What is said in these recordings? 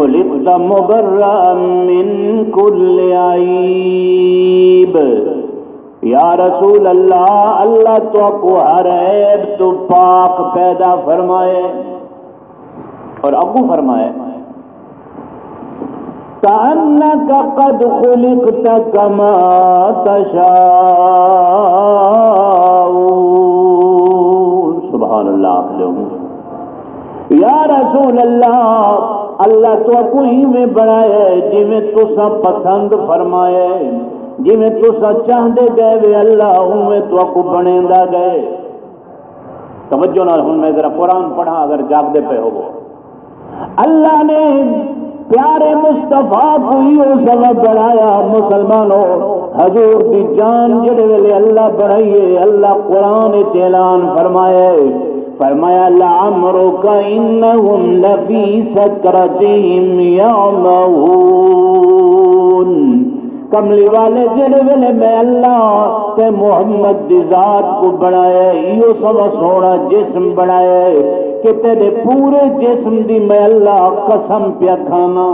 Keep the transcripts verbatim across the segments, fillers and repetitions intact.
خلقت مبرأ من کل عیب۔ یا رسول اللہ، اللہ تہاکوں ہر عیب تو پاک پیدا فرمائے۔ اور اگوں فرمائے، کأنک قد خلقت کما تشاء۔ سبحان اللہ، آکھ ݙیو۔ یا رسول اللہ، اللہ تہاکوں ایویں بݨایا ہے جیویں تساں پسند فرمایا ہے، جیویں تساں چاہندے ڳئے وے اللہ اونویں تہاکوں بݨیندا ڳئے۔ توجہ نال ہݨ میں ذرا قرآن پڑھاں، اگر جاڳدے پئے ہووو۔ اللہ نے پیارے مصطفیٰ کوں ایہو سبب بݨایا، مسلمانو، حضور دی جان جیڑھے ویلے اللہ بݨائیے، اللہ قرآن اچ اعلان فرمایا ہے، فرمایا، لعمرک انہم لفی سکرتہم یعمہون۔ کملی والے، جیڑھے ویلے میں اللہ تے محمد دی ذات کوں بݨایا ہے، ایہو سوا سوہݨا جسم بݨایا ہے کہ تیݙے پورے جسم دی میں اللہ قسم پیا کھانا۔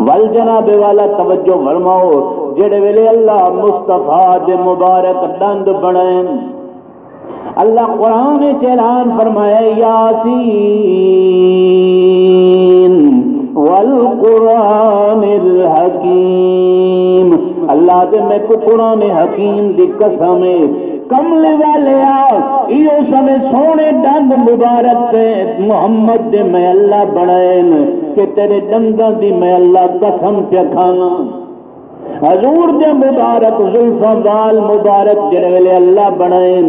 ول جناب والا توجہ فرماؤ، جیڑھے ویلے اللہ مصطفیٰ دے مبارک ݙند بݨائن، اللہ قرآن اچ اعلان فرمایا، یاسین والقرآن الحکیم۔ اللہ دے میکوں قرآن حکیم دی قسم ہے۔ کملی والیا، ایہو سویں سوہݨے ݙند مبارک تے محمد دے میں اللہ بݨائن کہ تیݙے ݙنداں دی میں اللہ قسم پیا کھانا۔ حضور دے مبارک زلفاں، بال مبارک جیڑھے ویلے اللہ بݨائن،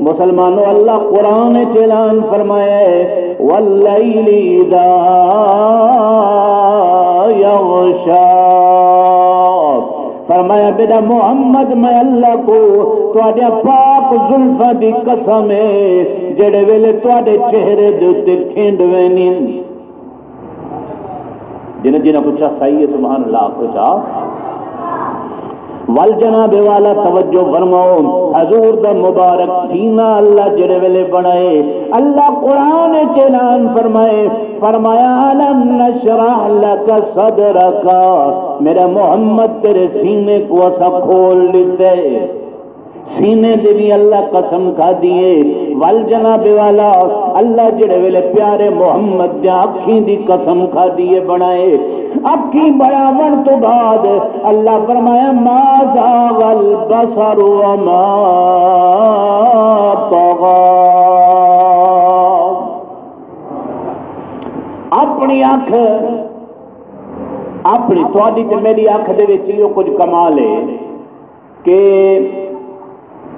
مسلمانو، اللہ قرآن اچ اعلان فرمایا ہے، واللیل اذا یغشی۔ فرمایا، میݙا محمد، میں اللہ کوں تہاݙیاں پاک زلفاں دی قسم ہے، جیڑھے ویلے تہاݙے چہرے دے اتے کھنڈ ویندین۔ جنہاں جنہاں کوں چس آئی ہے، سبحان اللہ آکھو چا۔ ول جناب والا توجہ فرماؤ، حضور دا مبارک سینہ اللہ جیڑھے ویلے بݨائے، اللہ قرآن اچ اعلان فرمائے، فرمایا، الم نشرح لک صدرک، میرا محمد تیرے سینے کوں اساں کھول ݙتے۔ سینے دی وی اللہ قسم کھادی ہے۔ ول جناب والا، اللہ جیڑھے ویلے پیارے محمد دیاں اکھیں دی قسم کھادی ہے بݨائے۔ اکھیں بݨاوݨ توں بعد اللہ فرمایا، ما زاغ البصر وما طغی۔ اپݨی اکھ، اپݨی، تہاݙی تے میݙی اکھ دے وچ ایہو کجھ کمال ہے کہ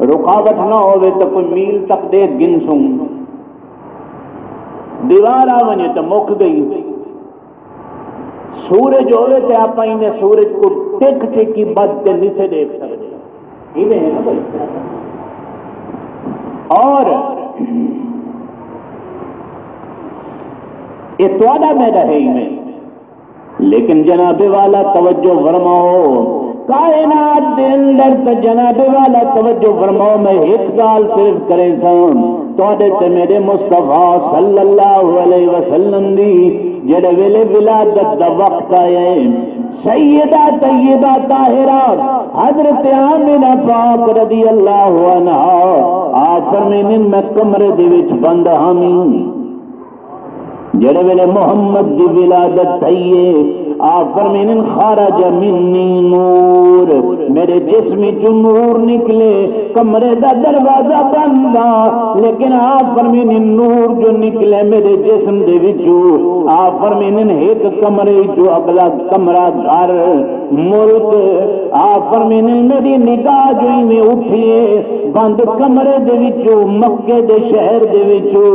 رکاوٹ نہ ہووے تاں کوئی میل تک ݙیکھ گھنسوں، دیوار آ ونڄے تاں مک ڳئی۔ سورج ہووے تے آپاں ایویں سورج کوں ٹک ٹکی ٻدھ تے نسے ݙیکھ سڳدے۔ ایویں ہے نا بھائی؟ اور اے تہاݙا میݙا ہے ایویں۔ لیکن جناب والا توجہ فرماؤ، کائنات دے اندر تے جناب والا توجہ فرماؤ، میں ہک ڳالھ صرف کریساں، تہاݙے تے میݙے مصطفیٰ صلی اللہ علیہ وسلم دی جیڑھے ویلے ولادت دا وقت آیا ہے، سیدہ طیبہ طاہرہ حضرت آمنہ پاک رضی اللہ عنہا آپ فرمیندن، میں کمرے دے وچ بند ہامی۔ جیڑھے ویلے محمد دی ولادت تھئی ہے، آپ فرمیندن، خرج منی نور، میرے جسم وچوں نور نکلے۔ کمرے دا دروازہ بند آ، لیکن آپ فرمیندن، نور جو نکلے میرے جسم دے وچوں، آپ فرمیندن، ہک کمرے وچوں اگلا کمرہ، گھر، ملک، آپ فرمیندن، میری نگاہ جو ایویں اٹھی ہے، بند کمرے دے وچوں، مکے دے شہر دے وچوں،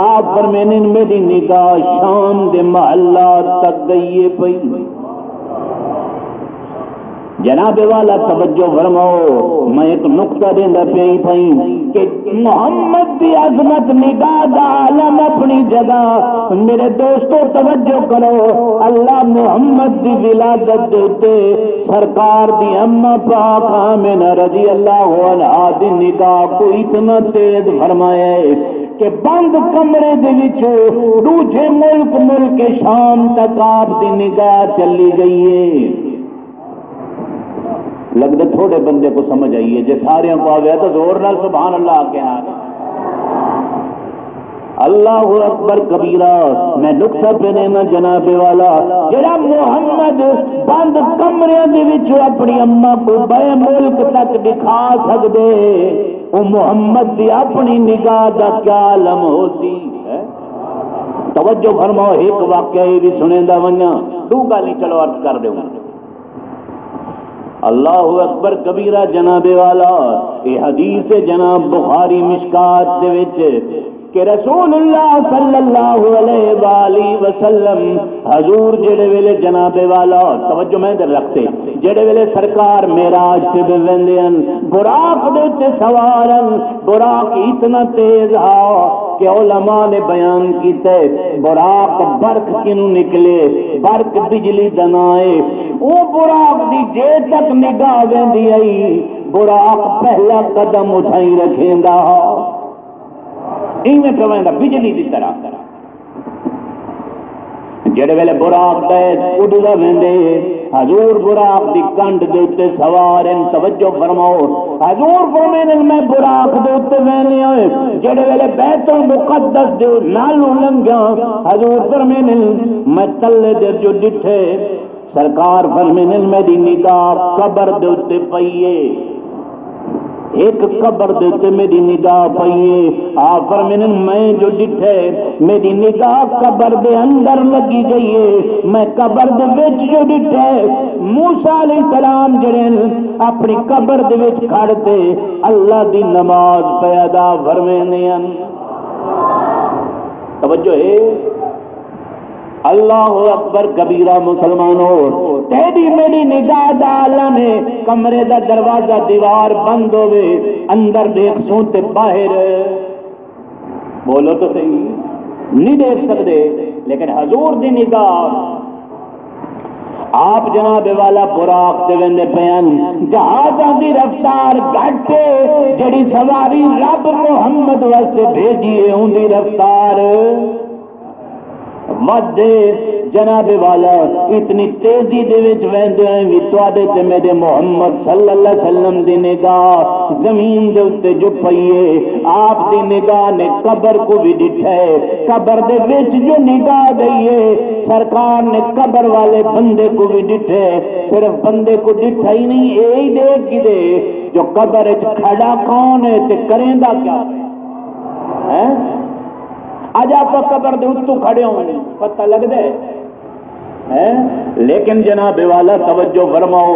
آپ فرمیندن، میری نگاہ شام دے محلات تک ڳئی ہے پئی۔ جناب والا توجہ فرماؤ، میں ایک نقطہ ݙیندا پیا تھئی کہ محمد دی عظمت، نگاہ دا عالم اپݨی جگہ۔ میرے دوستو، توجہ کرو، اللہ محمد دی ولادت دے اتے سرکار دی اماں پاک آمنہ رضی اللہ عنہا دی نگاہ کوں اتنا تیز فرمایا ہے کہ بند کمرے دے وچ ݙوجھے ملک، ملک شام تک آپ دی نگاہ چلی ڳئی ہے۔ لڳدے تھوڑے بندے کوں سمجھ آئی ہے، جے ساریاں کوں آ ڳیا تاں زور نال سبحان اللہ آکھے نا۔ اللہ اکبر کبیرہ۔ میں نقطہ پہ دینا جناب والا، جڑا محمد بند کمریاں دے وچ اپنی اماں کو بئے ملک تک دکھا سکدے، او محمد دی اپنی نگاہ دا کیا عالم ہوسی؟ توجہ فرماؤ، ایک واقعہ یہ بھی سنیندا ونجاں، ݙو ڳالھیں چلو عرض کر ݙیوں۔ اللہ اکبر کبیرہ جناب والا، یہ حدیث ہے جناب بخاری مشکات دے وچ کہ رسول اللہ صلی اللہ علیہ وآلہ وسلم حضور جڑے ویلے جناب والا، توجہ میں در رکھتے، جڑے ویلے سرکار معراج تے ویندے ہن، براق دے تے سوار ہن، براق اتنا تیز ہا کہ علماء نے بیان کیتے، براق برق کنوں نکلے؟ برق بجلی دا ناں ہے۔ او براق دی جے تک نگاہ ویندی آئی، براق پہلا قدم اتھائیں رکھیندا ہا۔ ایویں پہ ویندا بجلی دی طرح۔ جڑے ویلے براق دے اڈدا ویندے، حضور براق دی کنڈ دے اتے سوار ہیں۔ توجہ فرماؤ، حضور فرمیندے، میں براق دے اتے ویندے ہوئے جڑے ویلے بیت المقدس دے نالوں لنگھیاں، حضور فرمیندے، میں تلے دے جو ڈٹھے، سرکار فرمیندے، میری نگاہ قبر دے اتے پئی ہے۔ ایک قبر دے تے میری نگاہ پئی ہے۔ آپ فرمیندن، میں جو ڈٹھے، میری نگاہ قبر دے اندر لگی گئی ہے۔ میں قبر دے وچ جو ڈٹھے، موسیٰ علیہ السلام جڑے ہن، اپنی قبر دے وچ کھڑ تے اللہ دی نماز پہ ادا فرمیندے ہن۔ توجہ ہے؟ اللہ اکبر کبیرہ۔ مسلمانو، تیری میری نگاہ دا عالم ہے، کمرے دا دروازہ دیوار بند ہوے، اندر دیکھ سوں تے باہر، بولو تو صحیح، نہیں دیکھ سکدے، لیکن حضور دی نگاہ، آپ جناب والا براق تے ویندے پئے ہن، جہازاں دی رفتار گھٹ ہے، جڑی سواری رب محمد واسطے بھیجی ہے، اوندی رفتار ودھے۔ جناب والا، اتنی تیزی دے وچ ویندے ہوئے وی تہاڈے تے میرے محمد صلی اللہ علیہ وسلم دی نگاہ زمین دے اُتے جو پئی ہے۔ آپ دی نگاہ نے قبر کو بھی ڈٹھا ہے، قبر دے وچ جو نگاہ گئی ہے، سرکار نے قبر والے بندے کو بھی ڈٹھا ہے۔ صرف بندے کو ڈٹھا ہی نہیں، اے ہی دیکھ گھدے جو قبر وچ کھڑا کون ہے تے کریندا کیا ہے۔ ہیں؟ اڄ آپاں قبر دے اتوں کھڑے ہوں، پتہ لڳدا ہے؟ ہیں؟ لیکن جناب والا، توجہ فرماؤ،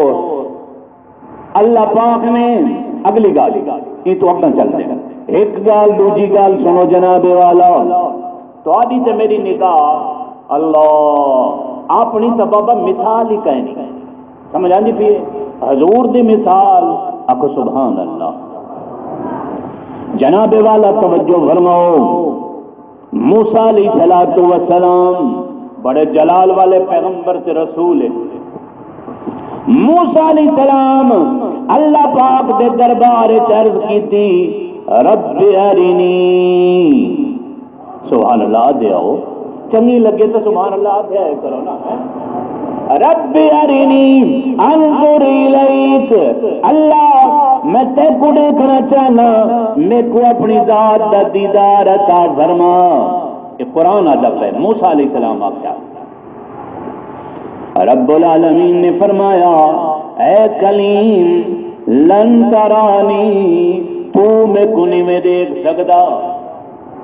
اللہ پاک نے اڳلی ڳالھ، ایں توں اڳاں چلدے ہیں۔ ہک ڳالھ، ݙوجھی ڳالھ سݨو جناب والا، تہاݙی تے میری نگاہ، اللہ، اپݨی تاں بابا مثال ہی کائنی۔ سمجھ آندی پئی ہے؟ حضور دی مثال، آکھو سبحان اللہ۔ جناب والا، توجہ فرماؤ، موسیٰ علیہ الصلوۃ والسلام بڑے جلال والے پیغمبر تے رسول ہیں۔ موسیٰ علیہ السلام اللہ پاک دے دربار وچ عرض کیتی، رب ارنی، سبحان اللہ آدھے آؤ، چنگی لگے تو سبحان اللہ آدھے آئے کرو نا۔ رب ارنی انظر الیک، اللہ میں تیکو دیکھنا چاہنا، میکو اپنی ذات دا دیدار عطا فرما۔ یہ قرآن آدھا پہ موسیٰ علیہ السلام آکھیا۔ رب العالمین نے فرمایا، اے کلیم، لن ترانی، تو میکو نہیں میں دیکھ سکدا۔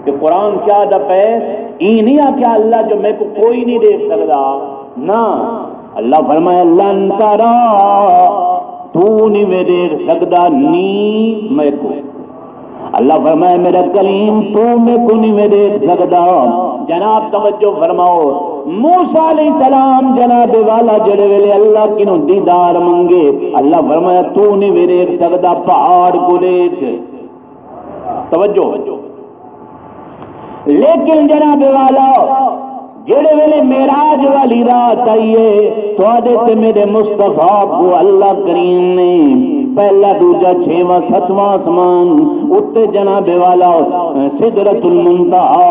کہ قرآن کیا آدھا پئے، ایں نہیں آکھیا اللہ جو میکو کوئی نہیں دیکھ سکدا، نہ، اللہ فرمایا، لن ترا، تو نہیں میں دیکھ سکدا، نی میکو۔ اللہ فرمایا، میرا کلیم، تو میکو نہیں میں دیکھ سکدا۔ جناب توجہ فرماؤ، موسیٰ علیہ السلام جناب والا جڑے ویلے اللہ کنوں دیدار منگے، اللہ فرمایا، تو نہیں میں دیکھ سکدا، پہاڑ کو دیکھ۔ توجہ۔ لیکن جناب والا، جیڑھے ویلے معراج والی رات آئی ہے، تہاݙے تے میرے مصطفیٰ کو اللہ کریم نے پہلا، ݙوجھا، چھیواں، ستواں آسمان، اتے جناب والا سدرۃ المنتہا،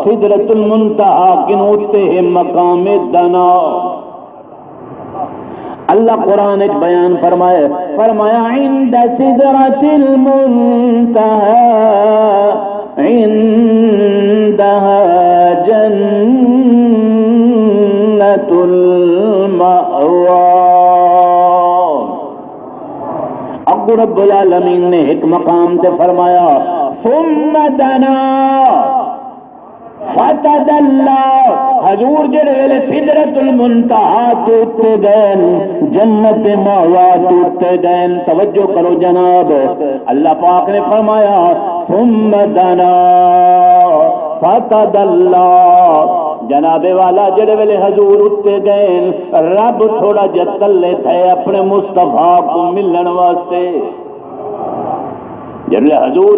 سدرۃ المنتہا کنوں اتے ہے مقام دنا۔ اللہ قرآن وچ بیان فرمائے، فرمایا، عند سدرۃ المنتہا، عندہا جنۃ المأویٰ۔ اڳوں رب العالمین نے ہک مقام تے فرمایا، ثم دنا فتدلی۔ حضور جڑے ویلے سدرۃ المنتہا تے اتے ڳئے، جنت مأویٰ تے اتے ڳئے۔ توجہ کرو جناب، اللہ پاک نے فرمایا، ثم دنا فتدلی۔ جناب والا، جڑے ویلے حضور اتے ڳئے، رب تھوڑا جہا تلے تھئے اپنے مصطفیٰ کو ملن واسطے۔ جڑے حضور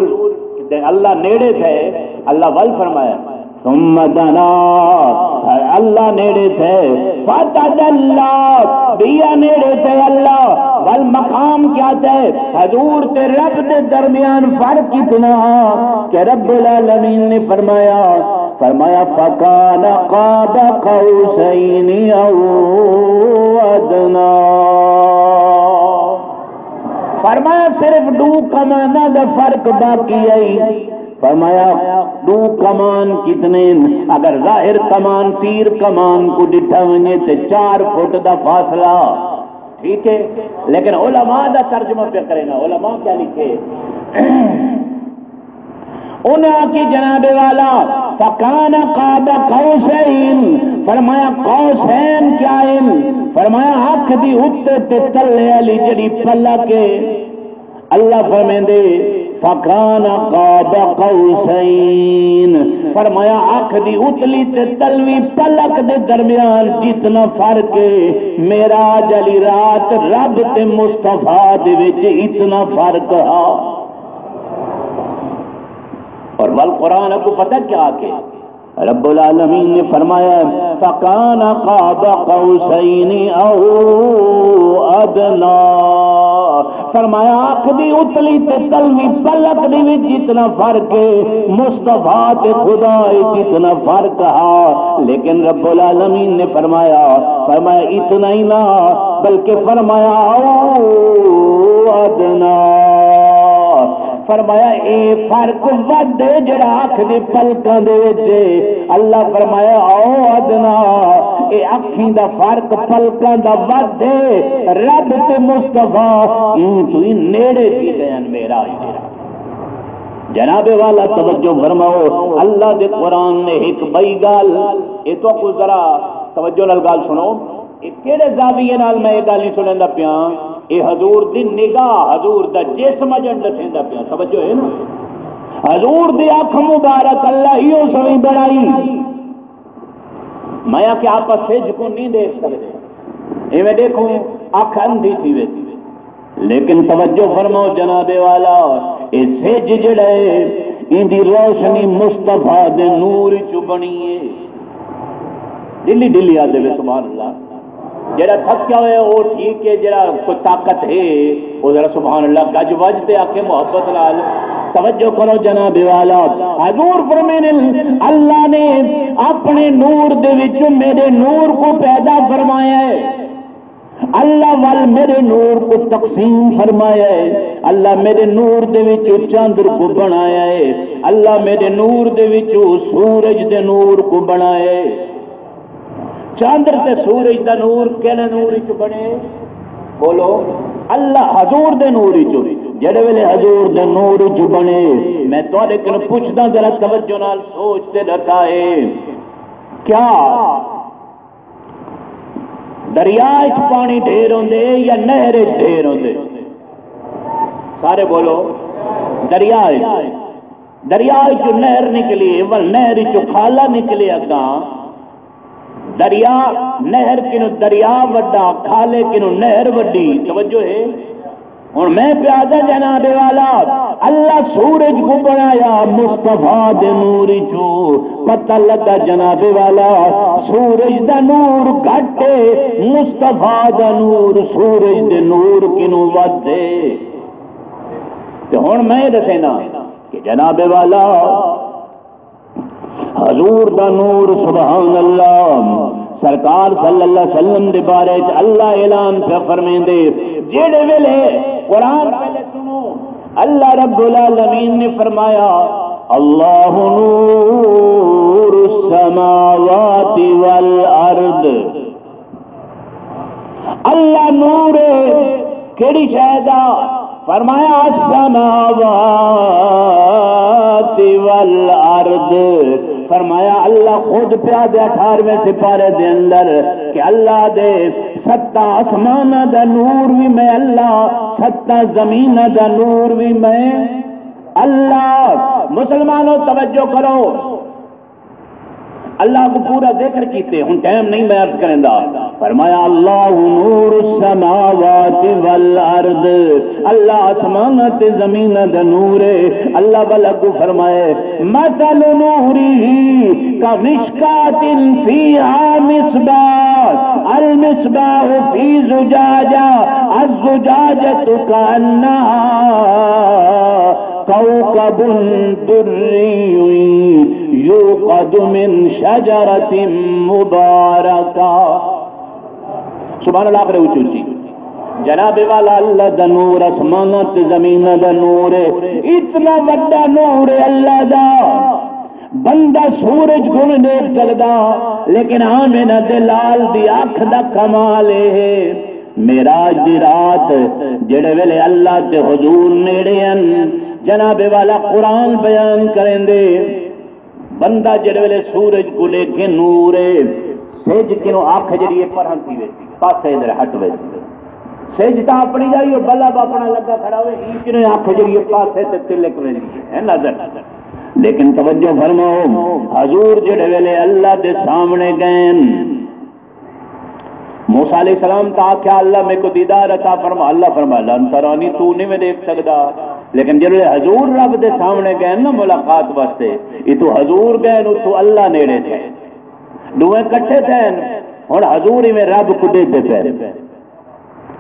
دے اللہ نیڑے تھئے، اللہ ول فرمایا، ثم دنا، اللہ نیڑے تھئے، فتدلی، ٻیا نیڑے تھئے اللہ ول۔ مقام کیا تھئے؟ حضور تے رب دے درمیان فرق اتنا ہا کہ رب العالمین نے فرمایا، فرمایا، فکان قاب قوسین او ادنی۔ فرمایا، صرف ݙو کماناں دا فرق باقی ہے۔ فرمایا، ݙو کمان کتنے ہن؟ اگر ظاہر کمان، تیر کمان کو ݙٹھا ونڄے تے چار فٹ دا فاصلہ، ٹھیک ہے، لیکن علماء دا ترجمہ پیا کرے نا، علماء کیا لکھے؟ انہاں آکھی، جناب والا، فکان قاب قوسین، فرمایا، قوسین کیا ہن؟ فرمایا، اکھ دی اتے تے تلے والی جڑی پلک ہے۔ اللہ فرمیندے، فکان قاب قوسین، فرمایا، اکھ دی اتلی تے تلوی پلک دے درمیان جتنا فرق ہے، معراج والی رات رب تے مصطفیٰ دے وچ اتنا فرق ہا۔ اور ول قرآن کو پتہ کیا آکھے؟ رب العالمین نے فرمایا، فکان قاب قوسین او ادنی۔ فرمایا، اکھ دی اتلی تے تلوی پلک دی وچ جتنا فرق ہے، مصطفیٰ تے خدا وچ جتنا فرق ہا، لیکن رب العالمین نے فرمایا، فرمایا، اتنا ہی نہ، بلکہ فرمایا، او ادنی۔ فرمایا، اے فرق ودھ ہے جڑا اکھ دی پلکاں دے وچ ہے۔ اللہ فرمایا، او ادنی، اے اکھیں دا فرق پلکاں دا ودھ ہے۔ رب تے مصطفیٰ ایں توں ہی نیڑے تھی ڳئے ہن معراج دے۔ جناب والا توجہ فرماؤ، اللہ دے قرآن نے ہک ٻئی ڳالھ، اے تہاکوں ذرا توجہ نال ڳالھ سݨو۔ اے کیڑھے زاویے نال میں اے ڳالھیں سݨیندا پیاں؟ اے حضور دی نگاہ، حضور دا جسم اڄݨ ݙسیندا پیاں۔ توجہ ہے نا؟ حضور دی اکھ مبارک اللہ ایہو سویں بݨائی۔ میں آکھیا، آپاں سجھ کوں نہیں ݙیکھ سڳدے، ایویں ݙیکھوں اکھ اندھی تھی ویسی۔ لیکن توجہ فرماؤ جناب والا، اے سجھ جڑا ہے، ایندی روشنی مصطفیٰ دے نور چوں بݨی ہے۔ ڈلی ڈلی آدھے وے، سبحان اللہ۔ جڑا تھکیا ہویا او ٹھیک ہے، جڑا کوئی طاقت ہے او ذرا سبحان اللہ گج وج تے آکھے محبت نال۔ توجہ کرو جناب والا، حضور فرمیندے، اللہ نے اپنے نور دے وچوں میرے نور کو پیدا فرمایا ہے۔ اللہ ول میرے نور کو تقسیم فرمایا ہے۔ اللہ میرے نور دے وچوں چندر کو بݨایا ہے۔ اللہ میرے نور دے وچوں سورج دے نور کو بݨایا ہے۔ چندر تے سورج دا نور کیڑھے نور وچ بݨے؟ بولو، اللہ حضور دے نور وچ۔ جڑے ویلے حضور دے نور وچ بݨے، میں تہاݙے کولوں پچھدا، ذرا توجہ نال سوچ تے ݙسائے، کیا دریا اچ پاݨی ڈھیر ہوندے یا نہر اچ ڈھیر ہوندے؟ سارے بولو، دریا اچ۔ دریا اچوں نہر نکلی، ول نہر اچوں کھالا نکلے اڳاں۔ دریا، نہر کنوں دریا وݙا، کھالے کنوں نہر وݙی۔ توجہ ہے؟ ہݨ میں پیا آہداں جناب والا، اللہ سورج کوں بݨایا مصطفیٰ دے نور چوں۔ پتہ لڳا جناب والا، سورج دا نور گھٹ ہے، مصطفیٰ دا نور سورج دے نور کنوں ودھ ہے۔ تے ہݨ میں ݙسینا کہ جناب والا، حضور دا نور، سبحان اللہ، سرکار صلی اللہ علیہ وسلم دے بارے چ اللہ اعلان پیا فرمیندے۔ جیڑے ویلے قرآن، پہلے سنو، اللہ رب العالمین نے فرمایا، "اللہ نور السماوات والارض۔" اللہ نور ہے۔ کیڑی شے دا؟ فرمایا، "السماوات والارض۔" فرمایا، اللہ خود پیا دے اٹھارہویں سپارے دے اندر کہ اللہ دے ستاں آسماناں دا نور وی میں اللہ، ستاں زمیناں دا نور وی میں اللہ۔ مسلمانوں، توجہ کرو، اللہ کو پورا ذکر کیتے، ہن ٹائم نہیں میں عرض کریندا۔ فرمایا، "اللہ نور السماوات والارض۔" اللہ آسماناں تے زمیناں دا نور ہے۔ اللہ والا کو فرمائے، "مثل نورہ کمشکاۃ فیہا مصباح، المصباح فی زجاجہ، الزجاجۃ کأنہا کوکب دری یوقد من شجرۃ مبارکہ۔" سبحان اللہ، آخر اچی اچی۔ جناب والا، اللہ دا نور آسماناں تے زمیناں دا نور ہے، اتنا وڈا نور ہے اللہ دا، بندہ سورج کوں نہیں دیکھ سکدا، لیکن آمنہ دے لال دی اکھ دا کمال اے ہے۔ معراج دی رات جڑے ویلے اللہ تے حضور نیڑے ہن، جناب والا قرآن بیان کریندے، بندہ جڑے ویلے سورج کوں ݙیکھے نور ہے، سجھ کنوں اکھ جڑی ہے پرہن تھی ویسی، پاسے ادھر ہٹ ویسی۔ سجھ تاں اپݨی جائی، او بلب اپݨا لڳا کھڑا ہوئے، ایں کنوں اکھ جڑی ہے پاسے تے تلک ویندی ہے، ہے نظر۔ لیکن توجہ فرماؤ، حضور جڑے ویلے اللہ دے سامنے ڳئے، موسیٰ علیہ السلام تاں آکھیا، "اللہ میکوں دیدار عطا فرما۔" اللہ فرمایا، "لن ترانی"، تو نہیں میں دیکھ سکدا۔ لیکن جب حضور رب دے سامنے گئے نا ملاقات واسطے، اتوں حضور گئے، اتوں اللہ نیڑے تھے، ݙوہیں کٹھے تھے۔ ہݨ حضور ایویں رب کوں ݙیہدے پئے،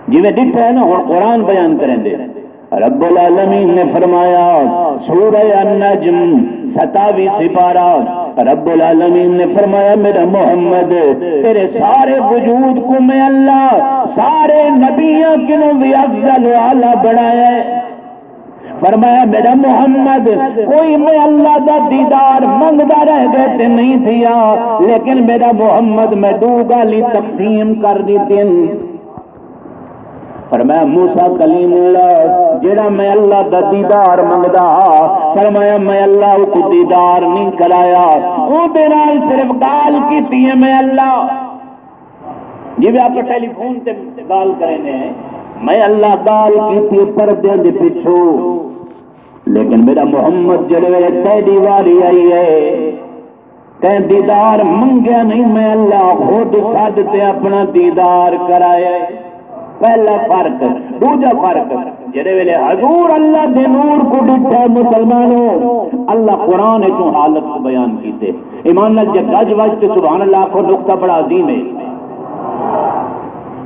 جیویں ݙٹھا ہے نا، ہݨ قرآن بیان کریندے۔ رب العالمین نے فرمایا، سورہ النجم، ستاوی سپارہ، رب العالمین نے فرمایا، "میرا محمد، تیرے سارے وجود کو میں اللہ سارے نبیاں کنوں بھی افضل و اعلیٰ بݨایا ہے۔" فرمایا، "میرا محمد، کوئی میں اللہ دا دیدار منگدا رہ ڳئے تے نہیں تھیا، لیکن میرا محمد میں ݙو ڳالھیں تقسیم کر ݙتین۔" فرمایا، موسیٰ کلیم اللہ، جڑا میں اللہ دا دیدار منگدا ہا، فرمایا، میں اللہ کو دیدار نہیں کرایا، اون دے نال صرف گال کیتی ہے میں اللہ۔ جی میں آپ ٹیلی فون تے گال کرے نے، میں اللہ گال کیتی ہے پردے دے پچھو، لیکن میرا محمد جڑے ویلے تیری واری آئی ہے، تیں دیدار منگیا نہیں، میں اللہ خود سد تے اپنا دیدار کرایا ہے۔ پہلا فرق۔ دوجا فرق، جڑے ویلے حضور اللہ دے نور کو ڈٹھا ہے مسلمانوں، اللہ قرآن چوں حالت کو بیان کیتے۔ ایمان نال جے گج وج تے سبحان اللہ آکھو، نقطہ بڑا عظیم ہے۔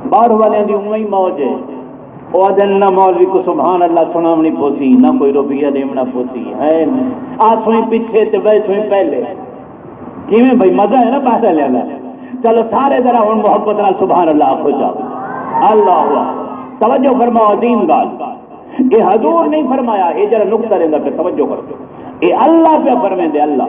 باہر والے دی اوہی موج ہے۔ او آدھن نہ مولوی کو سبحان اللہ سناونی پوسی، نہ کوئی روپیہ دیونا پوسی۔ ہے آسویں پیچھے تے ویسویں پہلے۔ کیویں بھائی، مزہ ہے نا پہلے والا۔ چلو سارے ذرا ہن محبت نال سبحان اللہ آکھو چا۔ اللہ اکبر۔ توجہ فرماؤ، عظیم گال۔ اے حضور نہیں فرمایا، اے جڑا نقطہ رہندا پہ توجہ کرو۔ اے اللہ پہ فرمیندے، اللہ۔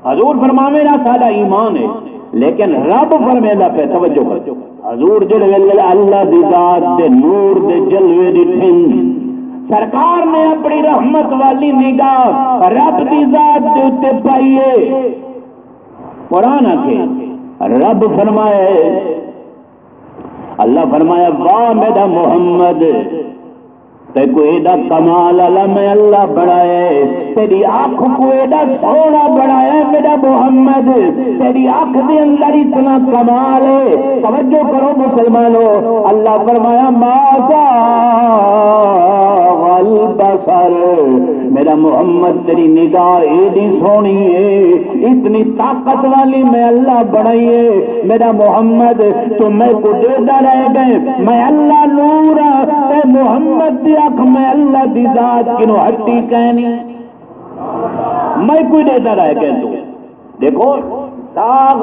حضور فرماوے نا ساڈا ایمان ہے، لیکن رب فرمیندا پہ، توجہ کرو۔ حضور جڑے ویلے اللہ دی ذات دے نور دے جلوے ݙٹھن، سرکار نے اپنی رحمت والی نگاہ رب دی ذات دے اُتے پائی ہے۔ قرآن آکھے، رب فرمائے، اللہ فرمایا، واہ میرا محمد، تیکوں ایݙا کمال والا میں اللہ بݨایا ہے، تیݙی اکھ کوں ایݙا سوہݨا بݨایا ہے میݙا محمد، تیݙی اکھ دے اندر اتنا کمال ہے۔ توجہ کرو مسلمانو، اللہ فرمایا، ما زاغ البصر، میݙا محمد تیݙی نگاہ ایݙی سوہݨی ہے، اتنی طاقت والی میں اللہ بݨائی ہے۔ میݙا محمد، توں میکوں ݙیہدا رہ ڳئیں، میں اللہ نور ہاں، تے محمد دی اکھ میں اللہ دی ذات کنوں ہٹی کائنی، میکوں ݙیہدا رہ ڳئیں توں۔ ݙیکھو، زاغ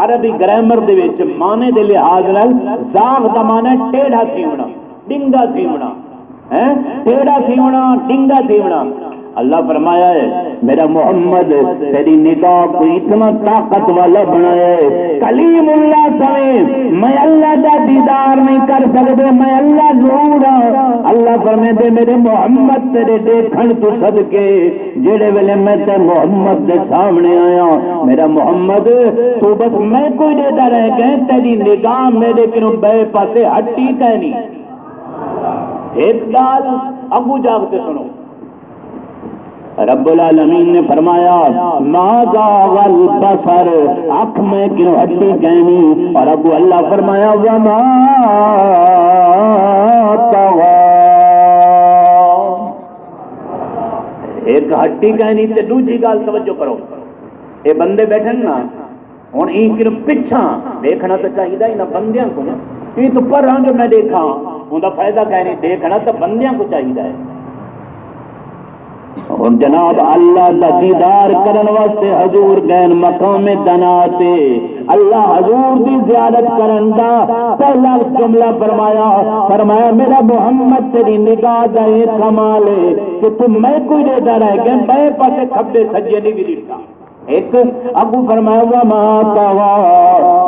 عربی گرامر دے وچ معنی دے لحاظ نال زاغ دا معنی ہے ٹیڑھا تھیوݨا، ݙنگا تھیوݨا۔ ہیں؟ ٹیڑھا تھیوݨا، ݙنگا تھیوݨا۔ اللہ فرمایا ہے، میݙا محمد تیݙی نگاہ کوں اتنا طاقت والا بݨایا ہے، کلیم اللہ سویں میں اللہ دا دیدار نہیں کر سڳدے، میں اللہ نور ہاں۔ اللہ فرمیندے، میݙے محمد تیݙے ݙیکھݨ توں صدقے، جیڑھے ویلے میں تے محمد دے سامݨے آیاں، میݙا محمد، توں بس میکوں ݙیہدا رہ ڳئیں، تیݙی نگاہ میݙے کنوں ٻئے پاسے ہٹی کائنی۔ ہک ڳالھ اڳوں جاڳ تے سݨو، رب العالمین نے فرمایا، ما زاغ البصر، اکھ میں کنوں ہٹی کائنی، اور اڳوں اللہ فرمایا، وما طغی۔ ہک ہٹی کائنی۔ تے ݙوجھی ڳالھ توجہ کرو، اے بندے ٻیٹھن نا، ہݨ ایں کنوں پچھاں ݙیکھݨا تاں چاہیدا انہاں بندیاں کوں، ایں توں پرھاں جو میں ݙیکھاں، اوندا فائدہ کائنی، ݙیکھݨا تاں بندیاں کوں چاہیدا ہے۔ ہݨ جناب، اللہ دا دیدار کرݨ واسطے حضور ڳئن مقام دنا تے، اللہ حضور دی زیارت کرݨ دا پہلا جملہ فرمایا، فرمایا، میݙا محمد تیݙی نگاہ دا اے کمال ہے کہ توں میکوں ݙیہدا رہ ڳئیں، ٻئے پاسے کھٻے سڄے نہیں وی ݙٹھا۔ ہک اڳوں فرمایا، وما طغی،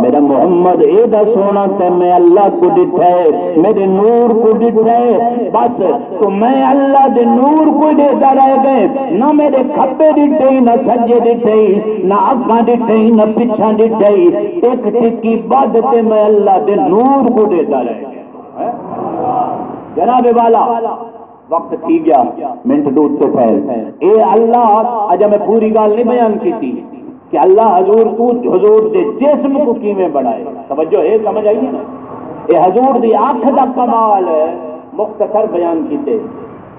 میݙا محمد ایݙا سوہݨا تے میں اللہ کوں ݙٹھا ہے، میݙے نور کوں ݙٹھا ہے، بس توں میں اللہ دے نور کوں ݙیہدا رہ ڳئیں، نہ میݙے کھٻے ݙٹھئی، نہ سڄے ݙٹھئی، نہ اڳاں ݙٹھئی، نہ پچھاں ݙٹھئی، ہک ٹکی ٻدھ تے میں اللہ دے نور کوں ݙیہدا رہ ڳئیں۔ جناب والا، وقت تھی ڳیا، منٹ ݙو اتے تھئے۔ اے اللہ، اڄاں میں پوری ڳالھ نہیں بیان کیتی کہ اللہ حضور کوں، حضور دے جسم کوں کیویں بݨائے۔ توجہ ہے، سمجھ آئی ہے نا؟ اے حضور دی اکھ دا کمال ہے، مختصر بیان کیتے۔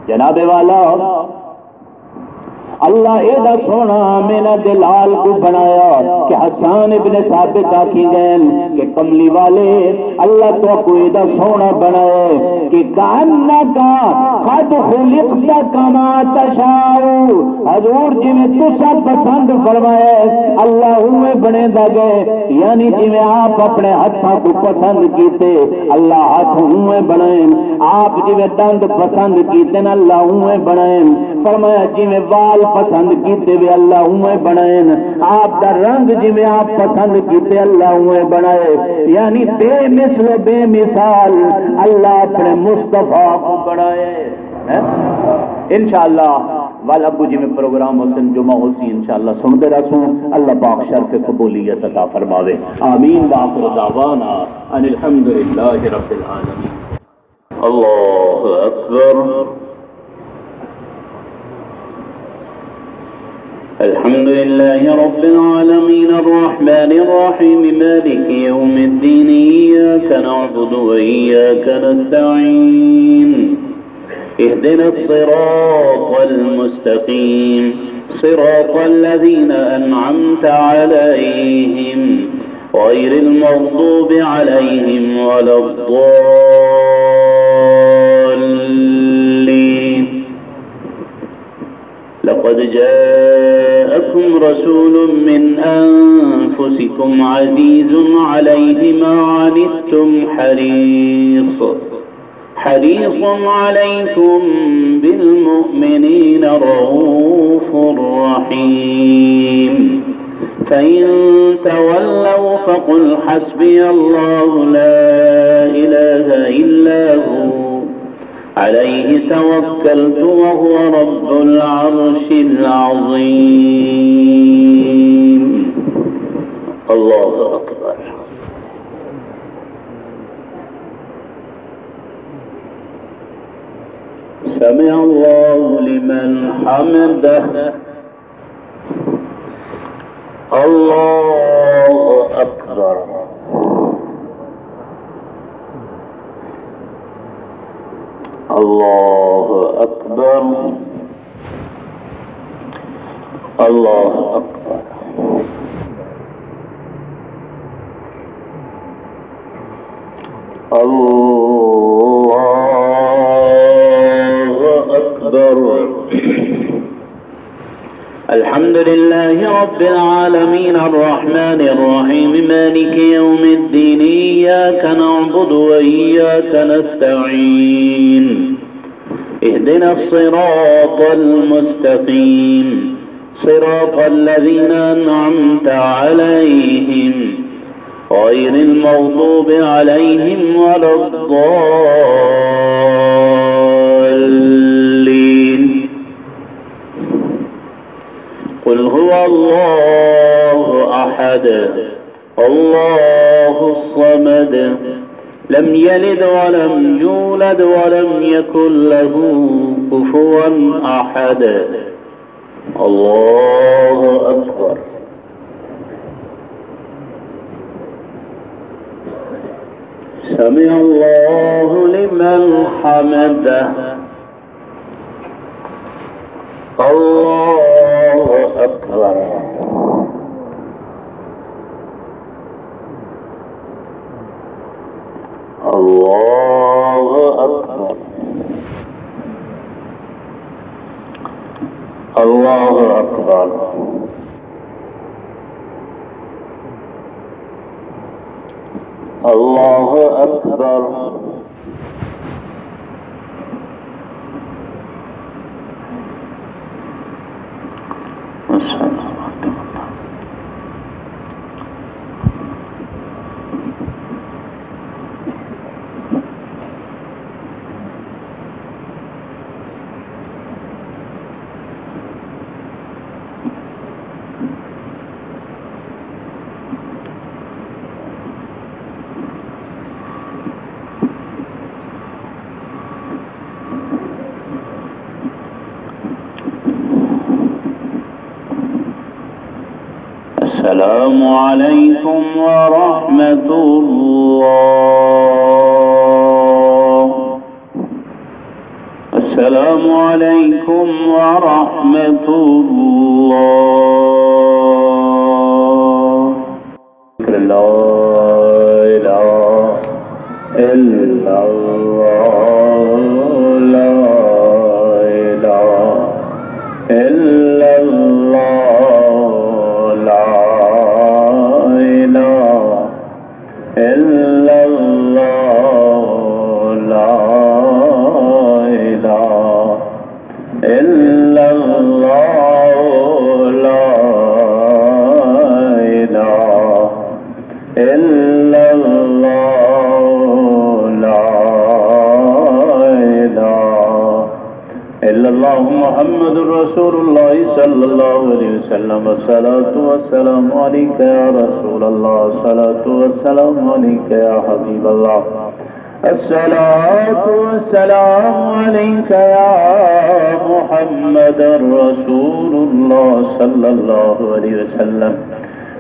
جناب والا، اللہ ایݙا سوہݨا آمنہ دے لال کوں بݨایا کہ حسان ابن ثابت آکھیندن کہ کملی والے، اللہ تہاکوں ایݙا سوہݨا بݨائے کہ کأنک قد خلقت کما تشاء، حضور جیویں تساں پسند فرمائے اللہ اونویں بݨیندا ڳئے، یعنی جیویں آپ اپݨے ہتھاں کوں پسند کیتے اللہ ہتھ اونویں بݨائن، آپ جیویں ݙند پسند کیتن اللہ اونویں بݨائن، فرمایا جیویں وال پسند کیتے وے اللہ اونویں بݨائن، آپ دا رنگ جیویں آپ پسند کیتے اللہ اونویں بݨائے، یعنی بے مثل و بے مثال اللہ اپݨے مصطفیٰ کوں بݨائے۔ ہیں؟ انشاءاللہ ول اڳوں جیویں پروگرام ہوسن، جمعہ ہوسی، انشاءاللہ سݨدے رہسوں۔ اللہ پاک شرف قبولیت عطا فرماوے۔ آمین۔ وآخر دعوانا ان الحمد للہ رب العالمین۔ اللہ اکبر۔ الحمد لله رب العالمين، الرحمن الرحيم، مالك يوم الدين، إياك نعبد وإياك نستعين، اهدنا الصراط المستقيم، صراط الذين أنعمت عليهم، غير المغضوب عليهم ولا الضالين. لقد جاءكم رسول من أنفسكم عزيز عليه ما عنتم حريص، حريص عليكم بالمؤمنين رءوف رحيم. فإن تولوا فقل حسبي الله لا إله إلا هو عليه توكلت وهو رب العرش العظيم. الله أكبر. سمع الله لمن حمده. الله أكبر. الله أكبر. الله أكبر. الله أكبر. الحمد لله رب العالمين، الرحمن الرحيم، مالك يوم الدين، إياك نعبد وإياك نستعين، اهدنا الصراط المستقيم، صراط الذين أنعمت عليهم، غير المغضوب عليهم ولا الضالين. قل هو الله أحد، الله الصمد، لم يلد ولم يولد ولم يكن له كفوا أحد. الله أكبر. سمع الله لمن حمده. الله أكبر. الله أكبر. الله أكبر. الله أكبر. السلام عليكم ورحمة الله. السلام عليكم ورحمة الله. لا إله إلا الله، لا إله إلا الله، لا إله إلا الله، لا إله إلا الله، لا إله إلا الله، لا إله إلا الله محمد رسول الله صلى الله عليه وسلم. الصلاة والسلام عليك يا رسول الله، الصلاة والسلام عليك يا حبيب الله، الصلاة والسلام عليك يا محمد رسول الله صلى الله عليه وسلم.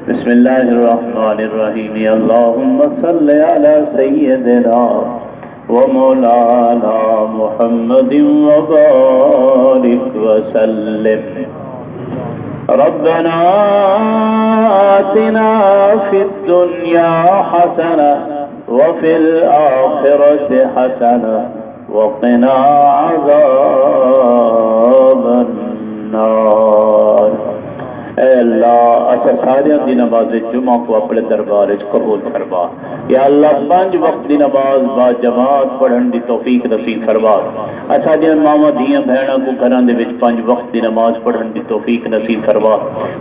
بسم الله الرحمن الرحيم. اللهم صل على سيدنا ومولانا محمد وبارك وسلم. ربنا آتنا في الدنيا حسنة وفي الآخرة حسنة وقنا عذاب النار. اے اللہ، اساں ساریاں دی نماز جمعہ کوں اپݨے دربار وچ قبول فرما۔ یا اللہ، پنج وقت دی نماز با جماعت پڑھݨ دی توفیق نصیب فرما۔ اساݙیاں ماواں، دھیاں، بھیݨاں کوں گھراں دے وچ پنج وقت دی نماز پڑھݨ دی توفیق نصیب فرما۔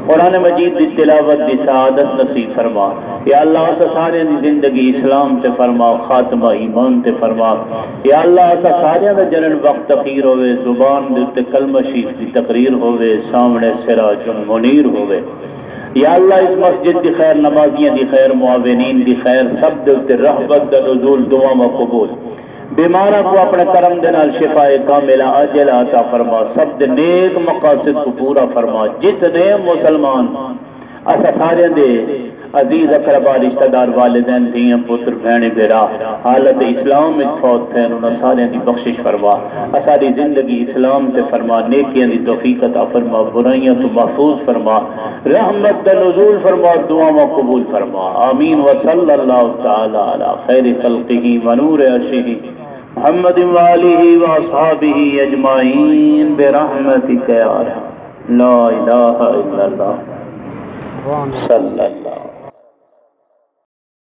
قرآن مجید دی تلاوت دی سعادت نصیب فرما۔ یا اللہ، اساں ساریاں دی زندگی اسلام تے فرما، خاتمہ ایمان تے فرما۔ یا اللہ، اساں ساریاں دا جنݨ وقت اخیر ہووے، زبان دے اتے کلمہ شریف دی تقریر ہووے، سامݨے سراج منیر ہووے۔ یا اللہ، اس مسجد دی خیر، نمازیاں دی خیر، معاونین دی خیر، سب دے اتے رحمت دا نزول، دعاواں قبول۔ بیماراں کوں اپݨے کرم دے نال شفائے کاملہ عاجلہ عطا فرما، سب دے نیک مقاصد کوں پورا فرما۔ جتنے مسلمان اساں ساریاں دے عزیز اقربا، رشتہ دار، والدین، دھیاں، پتر، بھیݨیں، بھرا حالت اسلام وچ فوت تھئن، انہاں ساریاں دی بخشش فرما۔ اساݙی زندگی اسلام تے فرما، نیکیاں دی توفیق عطا فرما، برائیاں توں محفوظ فرما، رحمت دا نزول فرما، دعاواں قبول فرما۔ آمین۔ وصلی اللہ تعالی علی خیر خلقہ ونور عرشہ محمد وآلہ وأصحابہ أجمعین برحمتک یا ارحم۔ لا الہ الا اللہ۔ صلی اللہ۔